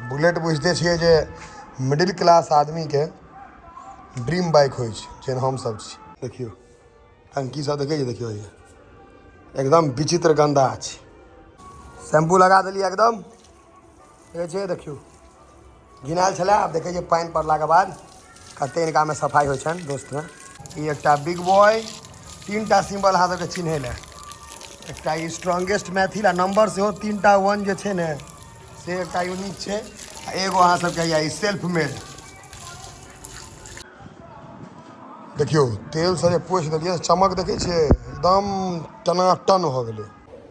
Bullet बुझिते छियै जे मिडिल क्लास आदमीके ड्रीम बाइक होइ छै, जेहन हमसभ छी। देखियौ टंकी सब देखै छियै, देखियौ एकदम विचित्र गन्दा छै। शैम्पू लगा देलियै एकदम, देखै छियै, देखियौ घिनायल छलै। आब देखै छियै पानि पड़लाके बाद कते हिनकामे सफाइ होइ छनि। दोस्तमे ई एकटा बिग बॉय, 3टा सिम्बल अहाँ सबके चिन्है लए, एकटा ई स्ट्रॉन्गेस्ट मैथिल आ नंबर सेहो 3टा 1 जे छै ने से एकटा यूनिक छै, आ एगो अहाँ सबके हैया ई सेल्फ मेड। देखियौ तेलसँ जे पोछि देलियै चमक देखै छियै, एकदम टनाटन भऽ गेलै।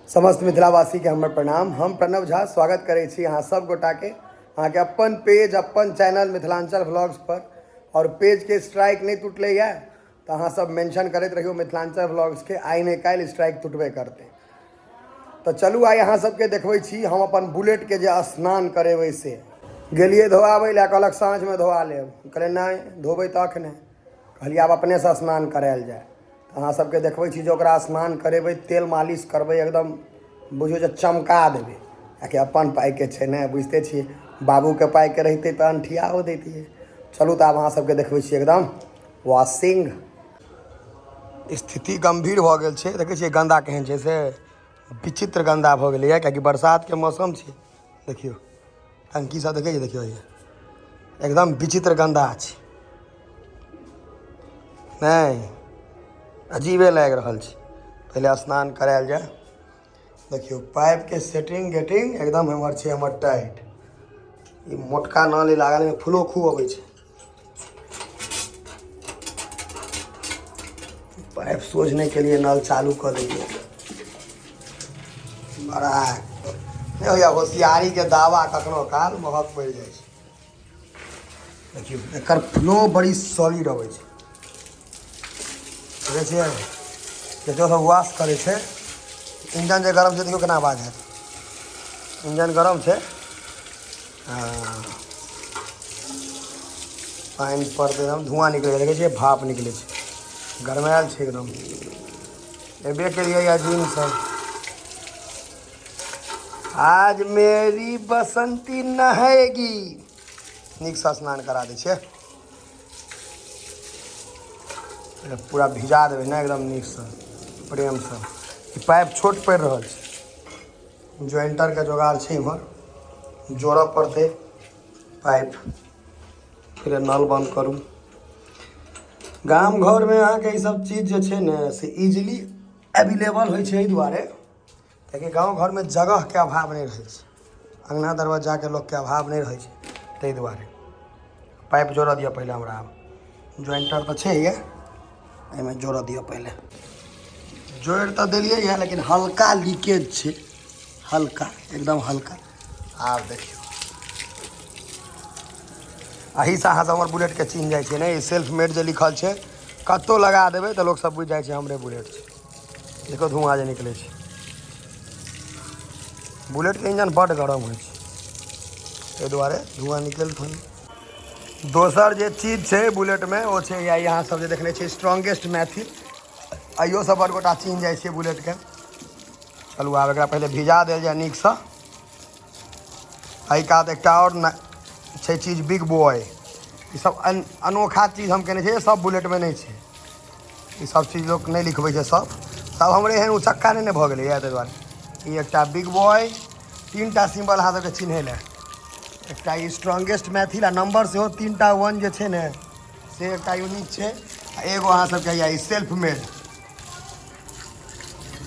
समस्त मिथिलावासीके हमर प्रणाम। हम प्रणव झा स्वागत करै छी अहाँ सब गोटाके अहाँके अपन पेज अपन चैनल मिथिलांचल व्लॉग्स पर। और पेजके स्ट्राइक नहि टूटलैए तऽ अहाँ सब मेंशन करैत रहियौ मिथिलांचल व्लॉग्सके, आइ नहि काल्हि स्ट्राइक टूटबे करतै। तऽ चलू आइ अहाँ सबके देखबै छी हम अपन बुलेटके जे स्नान करेबै। से गेलियै धोआबै लए, कहलक साँझमे धोआ लेब। कहलियै नहि धोबै तऽ अखने। कहलियै आब अपनेसँ स्नान करायल जाय। तऽ अहाँ सबके देखबै छी जे ओकरा स्नान करेबै, तेल मालिश करबै, एकदम बुझियौ जे चमका देबै। किएकि अपन पाइके छै ने, बुझिते छियै, बाबूके पाइके रहितै तऽ अनठियाओ दैतियै। चलू तऽ आब अहाँ सबके देखबै छी एकदम वॉशिंग। स्थिति गम्भीर भऽ गेल छै, देखै छियै गन्दा केहन छै, से विचित्र गन्दा भऽ गेलैए, किएकि बरसातके मौसम छै। देखियौ टंकी सब देखै छियै, देखियौ एकदम विचित्र गन्दा छै, नहि अजीबे लागि रहल छै। पहिले स्नान करायल जाय। देखियौ पाइपके सेटिंग गेटिंग एकदम हमर छै, हमर टाइट। ई मोटका नल लागल, एहिमे फ्लो खूब अबै छै। पाइप सोझ नहि केलियै, नल चालू कऽ देलियै। बड़ा नहि होइए होशियारीके दावा, कखनो काल महग पड़ि जाइ छै। देखियौ एकर फ्लो बड़ी सॉलिड अबै छै, देखै छियै देखियौ सब वाश करै छै। इंजन जे गरम छै, देखियौ केना आवाज हैत, इंजन गरम छै। हँ पानि पड़तै एकदम धुआँ निकलै छै, देखै छियै भाप निकलै छै, गरमायल छै एकदम। एबे केलियै या जिमसँ। आज मेरी बसंती नहेगी। नीकसँ स्नान करा दै छियै, पूरा भिजा देबै ने एकदम नीकसँ प्रेमसँ। ई पाइप छोट पड़ि रहल छै, ज्वाइंटरके जोगाड़ छै इम्हर, जोड़ऽ पड़तै पाइप। फिर नल बंद करू। गाम घरमे अहाँके ई सब चीज जे छै ने से इजीली अवेलेबल होइ छै, एहि दुआरे कियाकि गाँव घरमे जगहके अभाव नहि रहै छै, अङ्गना दरवज्जाके लोकके अभाव नहि रहै छै, ताहि दुआरे। पाइप जोड़ऽ दिअ पहिले हमरा, आब ज्वाइंटर तऽ छै एहिमे, जोड़ऽ दिअ पहिले। जोड़ि तऽ देलियै यऽ, लेकिन हल्का लीकेज छै, हल्का एकदम हल्का। आब देखियौ एहिसँ अहाँ सब हमर बुलेटके चिन्ह जाइ छै ने, ई सेल्फ मेड जे लिखल छै, कतहु लगा देबै तऽ लोक सब बुझि जाइ छै हमरे बुलेट छै। देखो धुआँ जे निकलै छै, बुलेटके इंजन बड्ड गरम होइ छै, ताहि दुआरे धुआँ निकलि थोड़े। दोसर जे चीज छै बुलेटमे ओ छै या यहाँ सब जे देखने छियै स्ट्रॉन्गेस्ट मैथिल, अइयो सब बड़ गोटा चिन्ह जाइ छियै बुलेटके। चलू आब एकरा पहिले भिजा देल जाय नीकसँ। एहि कात एकटा आओर छै चीज बिग बॉय। ई सब अनोखा चीज हम केने छियै, सब बुलेटमे नहि छै ई सब चीज, लोक नहि लिखबै छै सब सब हमरे एहन उचक्का नहि ने भऽ गेलैए, ताहि दुआरे। ई एकटा बिग बॉय, 3टा सिम्बल अहाँ सबके चिन्है लए, एकटा ई स्ट्रॉन्गेस्ट मैथिल आ नंबर सेहो 3टा 1 जे छै ने से एकटा यूनिक छै, आ एगो अहाँ सबके हैया ई सेल्फ मेड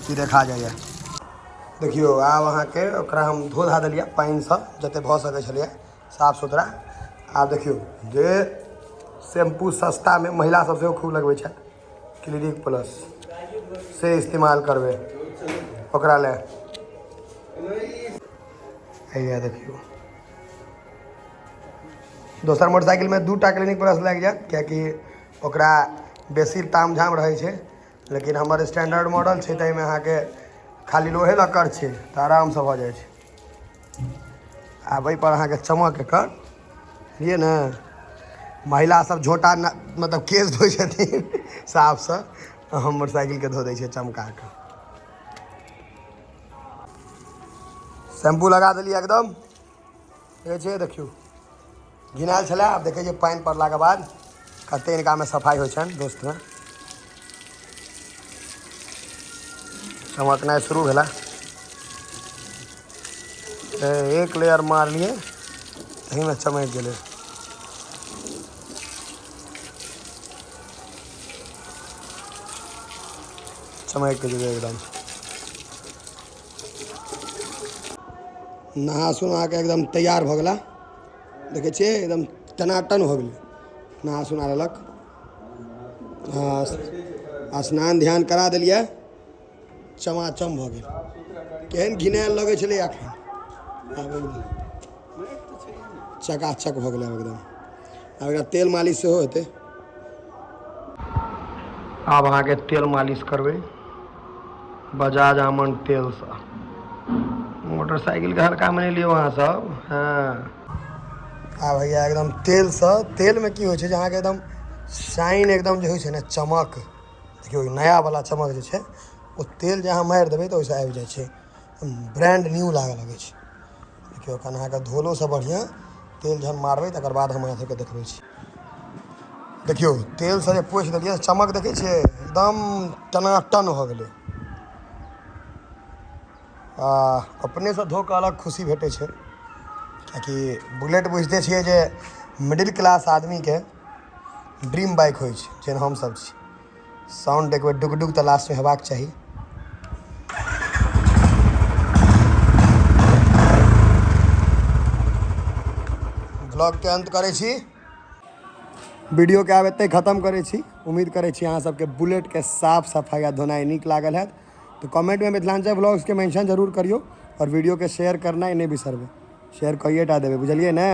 ई देखा जाइए। देखियौ आब अहाँके ओकरा हम धो धा देलियै पानिसँ जते भऽ सकै छलैए साफ सुथरा। आब देखियौ जे शैम्पू सस्तामे महिला सब सेहो खूब लगबै छथि, क्लिनिक प्लस से इस्तेमाल करबै ओकरा लए। हैया देखियौ दोसर मोटरसाइकिलमे 2टा क्लिनिक प्लस लागि जायत, किएकि ओकरा बेसी ताम झाम रहै छै, लेकिन हमर स्टैंडर्ड मॉडल छै ताहिमे अहाँके खाली लोहे लक्कड़ छै तऽ आरामसँ भऽ जाइ छै। आब एहिपर अहाँके चमक एकर बुझलियै ने, महिला सब झोटा मतलब केश धोइ छथिन साफसँ, हम मोटरसाइकिलके धो दै छियै चमका कऽ। शैम्पू लगा देलियै एकदम, देखै छियै, देखियौ घिनायल छलै। आब देखै छियै पानि पड़लाके बाद कते इनकामे सफाइ होइ छनि। दोस्तमे चमकनाइ शुरू भेला। एक लेयर मारलियै, एहिमे चमकि गेलै। चमकि गेलै एकदम। नहा सुना कऽ एकदम तैयार भऽ गेला। देखै छियै, एकदम टनाटन भऽ गेलै। नहा सुना लेलक। हँ, स्नान ध्यान करा देलियै, चमाचम भऽ गेल। केहन घिनायल लगै छलै एखन, आब एकदम चकाचक भऽ गेलै। आब एकदम आब एकरा तेल मालिश सेहो हेतै। आब अहाँके तेल मालिश करबै बजाज आमंड तेलसँ। मोटरसाइकिलके हल्कामे नहि लियौ अहाँ सब। हँ, आ भैया एकदम तेलसँ, तेलमे की होइ छै जे अहाँके एकदम शाइन एकदम जे होइ छै ने, चमक, देखियौ नयावला चमक जे छै, ओ तेल जे अहाँ मारि देबै तऽ ओहिसँ आबि जाइ छै, ब्रांड न्यू लागऽ लगै छै। देखियौ, एखन अहाँके धोलोसँ बढ़िआँ तेल जहन मारबै तकर बाद हम अहाँ सबके देखबै छी। देखियौ, तेलसँ जे पोछि देलियै, चमक देखै छियै, एकदम टनाटन भऽ गेलै। आ अपनेसँ धो कऽ अलग खुशी भेटै छै, किएकि बुलेट बुझिते छियै जे मिडिल क्लास आदमीके ड्रीम बाइक होइ छै, जेहन हमसभ छी। साउंड एक बेर डुग डुग तऽ लास्टमे हेबाक चाही। ब्लॉगके अंत करै छी, वीडियोके आब एतहि खतम करै छी। उम्मीद करै छी अहाँ सबके बुलेटके साफ सफाइ आ धोनाइ नीक लागल हैत, तऽ कमेंटमे मिथिलांचल ब्लॉग्सके मेंशन जरूर करियौ आओर वीडियोके शेयर करनाइ नहि बिसरबै। शेयर कइए टा देबै, बुझलियै ने?